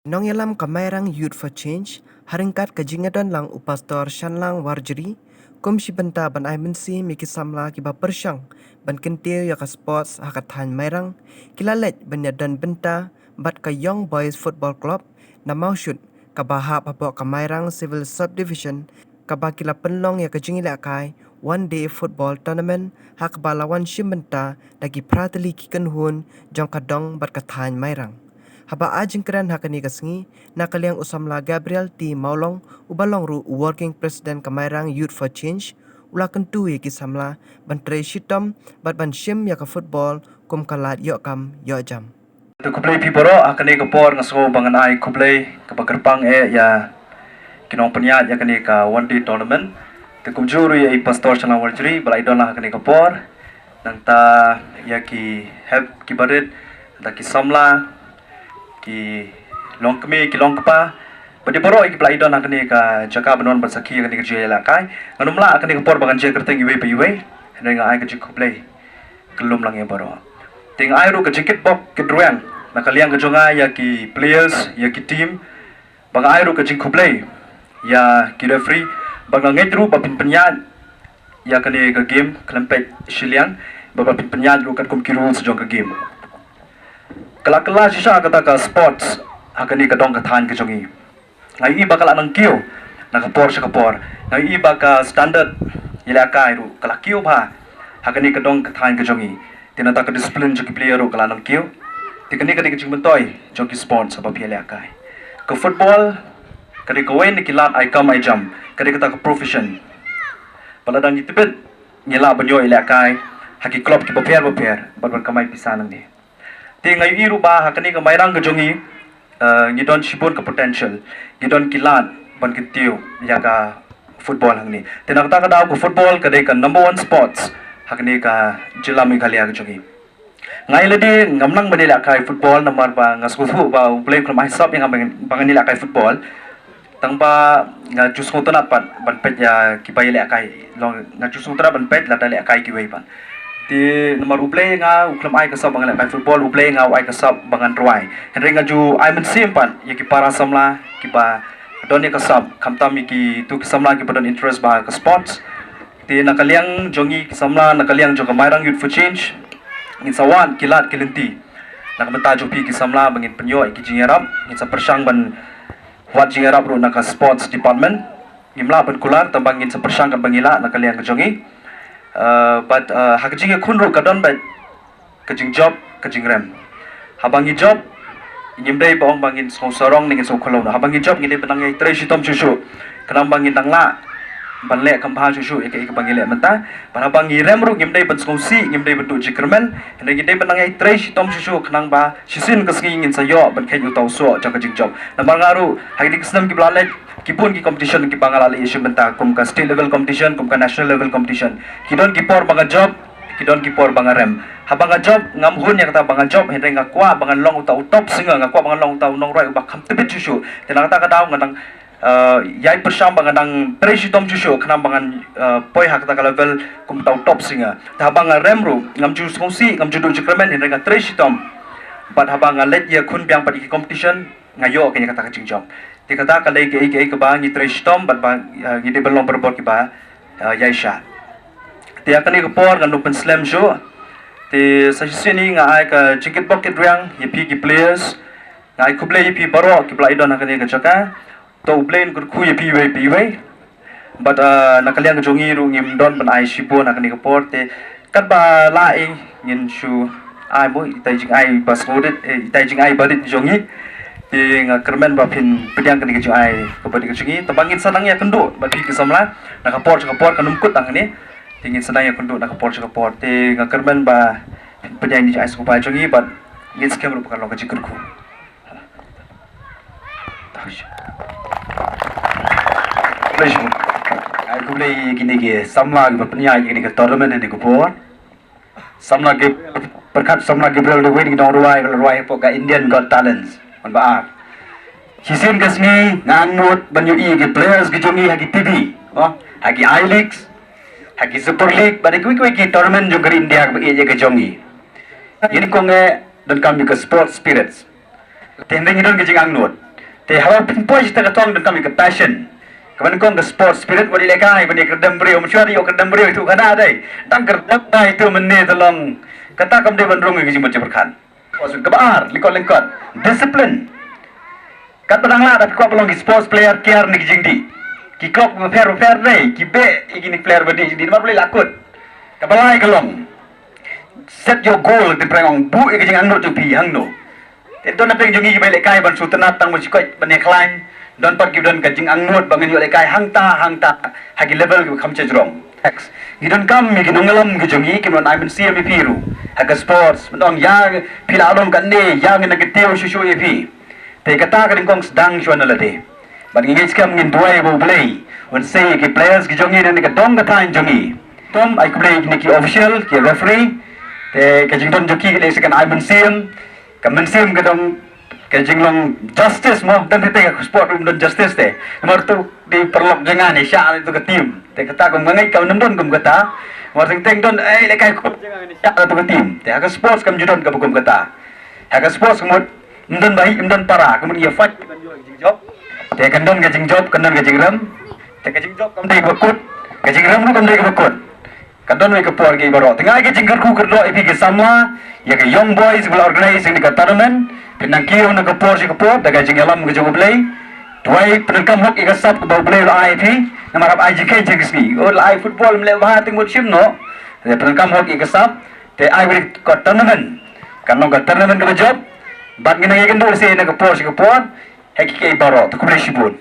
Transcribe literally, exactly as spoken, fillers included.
Nongïalam ka Mairang Youth for Change, ha ryngkat ka jingïadon lang u Pastor Shanlang Warjri, kum shi bynta ban ai mynsiem ïa ki samla kiba pyrshang ban kyntiew ïa ka sports ha ka thaiñ Mairang, ki la leit ban ïadon bynta bad ka Young Boys Football Club na Mawshut, kaba hap hapoh ka Mairang Civil Subdivision, kaba ki la pynlong ïa ka jingïalehkai One Day Football Tournament, ha kaba la wan shim bynta da ki phra tylli ki kynhun jong ka dong bad ka thaiñ Mairang. Haba ai jingkren ha kane ka sngi, na ka liang u samla Gabriel T Mawlong, uba long ruh u Working President ka Mairang Youth for Change, u la kyntu ïa ki samla ban trei shitom bad ban shim ïa ka football kum ka lad ïoh kam ïoh jam. Te khublei phi baroh, ha kane ka por nga sngew ba ngan ai khublei kaba kyrpang eh ïa ki nongpynïaid ïa kane ka One Day Tournament. Te kumjuh ruh ïa i Pastor Shanlang Warjri ba la ïadon lang ha kane ka por. Nangta ïa ki hep ki barit, nangta ki samla, ki longkmie, ki longkpa, bad ïa baroh ïa kiba la ïadon ha kane ka jaka ban wan ban sakhi ïa kane ka jingïalehkai. Ngan ym lah ha kane ka por ba ngan jia kyrteng iwei pa iwei, hynrei nga ai ka jingkhublei khyllung lang ïa baroh. Te nga ai ruh ka jingkitbok kitrwiang na ka liang ka jong nga ïa ki players, ïa ki team, ba nga ai ruh ka jingkhublei ïa ki referee, ba nga ngeit ruh ba phin pynïaid ïa kane ka game khlem peit shiliang, ba ba phin pynïaid ruh katkum ki rules jong ka game. Ka la kylla shisha kata ka sports ha kane ka dong ka thaiñ ka jong ngi. Nga ïohi ba ka la nang kiew na ka por sha ka por. Nga ïohi ba ka standard ïalehkai ruh ka la kiew bha ha kane ka dong ka thaiñ ka jong ngi. Te nangta ka discipline jong ki player ruh ka la nang kiew. Te kane ka dei ka jingmyntoi jong ki sports haba phi ïalehkai. Ka football ka dei kawei na ki lad ai kam ai jam, ka dei kata ka profession. Ba lada ngi tbit ngi lah ban ïoh ïalehkai ha ki club kiba pher bapher bad ban kamai pisa nangne. Te nga ïohi ruh ba ha kane ka Mairang ka jong ngi, eh, ngi don shibun ka potential, ngi don ki lad ban kyntiew ïa ka football hangne. Te na kata ka daw ka football ka dei ka number one sports ha kane ka jylla Meghalaya ka jong ngi. Nga ïa lade ngam nang ban ïalehkai football namar ba nga sngewthuh ba U Blei u khlem ai sap ïa nga ba ngan ïalehkai football. Tang ba nga ju sngewtynnat pat ban peit ïa kiba ïalehkai, long nga ju sngewtynnat ban peit lada lehkai kiwei pat. Te namar U Blei nga u khlem ai ka sap ba ngan lehkai football, U Blei nga u ai ka sap ba ngan rwai. Hynrei nga ju ai mynsiem pat ïa ki para samla kiba don ïa ka sap, khamtam ïa kitu ki samla kiba don interest bha ha ka sports. Te na ka liang jong ngi ki samla, na ka liang jong ka Mairang Youth for Change, ngin sa wad ki lad ki lynti na ka bynta jong phi ki samla ba ngin pynïoh ïa ki jingïarap, ngin sa pyrshang ban wad jingïarap ruh na ka sports department. Ngim lah ban kular tang ba ngin sa pyrshang katba ngi lah na ka liang ka jong ngi. Eh, bad, eh, ha ka jingïakhun ruh ka don bad ka jingjop, ka jingrem. Haba ngi jop, ngim dei ba ong ba ngin sngewsarong ne ngin sngewkhawlor. Haba ngi jop ngi dei ban nang ïai trei shitom shuh shuh, khnang ba ngin nang lah ban leh kham bha shuh shuh ïa kaei kaba ngi leh mynta. Bad haba ngi rem ruh ngim dei ban sngewsih, ngim dei ban duh jingkyrmen. Hynrei ngi dei ban nang ïai trei shitom shuh shuh khnang ba shisien ka sngi ngin sa ïoh ban kheit uta u soh jong ka jingjop. Namar nga ruh ha kine ki snem kiba la leit, ki bun ki competition kiba nga la leit ïashim bynta, kum ka state level competition, kum ka national level competition. Ki don ki por ba nga jop, ki don ki por ba nga rem. Haba nga jop ngam hun ïa kata ba nga jop, hynrei nga kwah ba ngan long uta u top singer, nga kwah ba ngan long uta u nongrwai uba kham tbit shuh shuh. Te na kata ka daw nga dang, eh, ïai pyrshang ba nga dang trei shitom shuh shuh khnang ba ngan, eh, poi ha kata ka level kum uta u top singer. Te haba nga rem ruh ngam ju sngewsih, ngam ju duh jingkyrmen, hynrei nga trei shitom. Bad haba nga leit ïakhun biang pat ïa ki competition, nga ïoh ïa kata ka jingjop. Te kata ka dei kaei kaei kaba ngi trei shitom bad ba, eh, ngi dei ban long barabor kiba, eh, ïaishah. Te ha kane ka por ngan ym pynslem shuh. Te sa shisien hi nga ai ka jingkitbok kitrwiang ïa phi ki players. Nga ai khublei ïa phi baroh kiba la ïadon ha kane ka jaka. To U Blei un kyrkhu ïa phi iwei pa iwei. Bad, ah, na ka liang ka jong ngi ruh ngim don ban ai shibun ha kane ka por, te katba lah hi ngin shu ai mo ita i jingai ba sngewrit, eh, ita i jingai ba rit jong ngi. Te nga kyrmen ba phin pdiang kane ka jingai kaba rit ka jong ngi. Tang ba ngin sa nang ïakynduh bad phi ki samla na ka por sha ka por, kan ym kut tang kane. Te ngin sa nang ïakynduh na ka por sha ka por. Te nga kyrmen ba phin pdiang ïa i jingai sngewbha jong ngi bad ngin skhem ruh ba kan long ka jingkyrkhu. Pleasure. Ai khublei ïa kine ki samla kiba pynïaid ïa kane ka tournament ha kane ka por. Samla ki pyrkhat samla ki briew ruh ki nongrwai, ki la rwai hapoh ka Indian Got Talents. Mynba ar. Shisien ka sngi nga angnud ban ïohi ïa ki players ki jong ngi ha ki T V. Oh, ha ki I-Leagues, ha ki Super League, bad ha kiwei kiwei ki tournament jong ka ri India kaba ïeit ïa ka jong ngi. Ïa ni kong eh donkam ïa ka sports spirits. Te hynrei ngi don ka jingangnud. Te haba pynpoi shi ta ka thong, donkam ïa ka passion, kaba nyngkong ka sport spirit, wat ïalehkai ban ïakyrdan briew. Mynshwa ïakyrdan briew itu kana dei, dang kyrdan dei itu mynne te long. Kata kam dei ban rung ïa ka jingmut jingpyrkhat. Kaba ar, lyngkot lyngkot, discipline. Katba dang lad, da phi kwah ban long ki sports player kiar na ki jingdih. Ki club bapher bapher dei ki beh ïa kine ki player ba dih jingdih, namar balei? La kut. Kaba lai ka long, set your goal, te pyrshang buh ïa ka jingangnud jong phi hangno. Te don na pdeng jong ngi kiba ïalehkai ban shu tynnad tang ban shu koit ban ïakhlaiñ. Don pat kiba don ka jingangnud ba ngin ïoh lehkai hangta hangta ha ki level kiba kham shajrong. Ngi donkam ïa ki nongïalam ki jong ngi kiba don ai mynsiem ïa phi ruh ha ka sports, ban ong ïa phi la long kane, ïa ngin nang kyntiew shuh shuh ïa phi. Te kata ka nyngkong sdang shuwa na lade. Bad ngi ngeit skhem, ngin duwai ba U Blei un sei ïa ki players ki jong ngi ne ka dong ka thaiñ jong ngi. Tom, ai khublei ïa ki official, ki referee. Te ka jingdon jong ki ka dei sa kan ai mynsiem, ka mynsiem ka dong, ka jinglong justice mo. Don te te ka sport ruh don justice te. Namar tu dei paralok jong nga ne shah tu ka team. Te kata kum nga ngeit ka nym don kum kata. Namar teng teng don, eh, lehkai ko jong nga ne shah tu ka team. Te ha ka sports kam ju don kaba kum kata. Ha ka sports ka mut ym don bahaïing, ym don para, ka mut ïa fight. Te kan don ka jingjop, kan don ka jingrem. Te ka jingjop kam dei kaba kut, ka jingrem ruh kam dei kaba kut. Ka don wei ka por ki baroh. Te nga ai ka jingkyrkhu kyrdoh ïa phi ki samla, ïa ka Young Boys ba la organize ïa ka tournament. Phin nang kiew na ka por sha ka por da ka jingïalam ka jong U Blei. Duwai, pyndonkam hok ïa ka sap kaba U Blei u la ai ïa phi. Namar hap ai jingkheiñ jingkisni. U la ai football ym leh bha te mut shim noh. Te pyndonkam hok ïa ka sap. Te ai wei ka tournament, kan long ka tournament kaba jop. Bad ngin nang ïakynduh lehse na ka por sha ka por. Ha ki kiei baroh, te khublei shibun.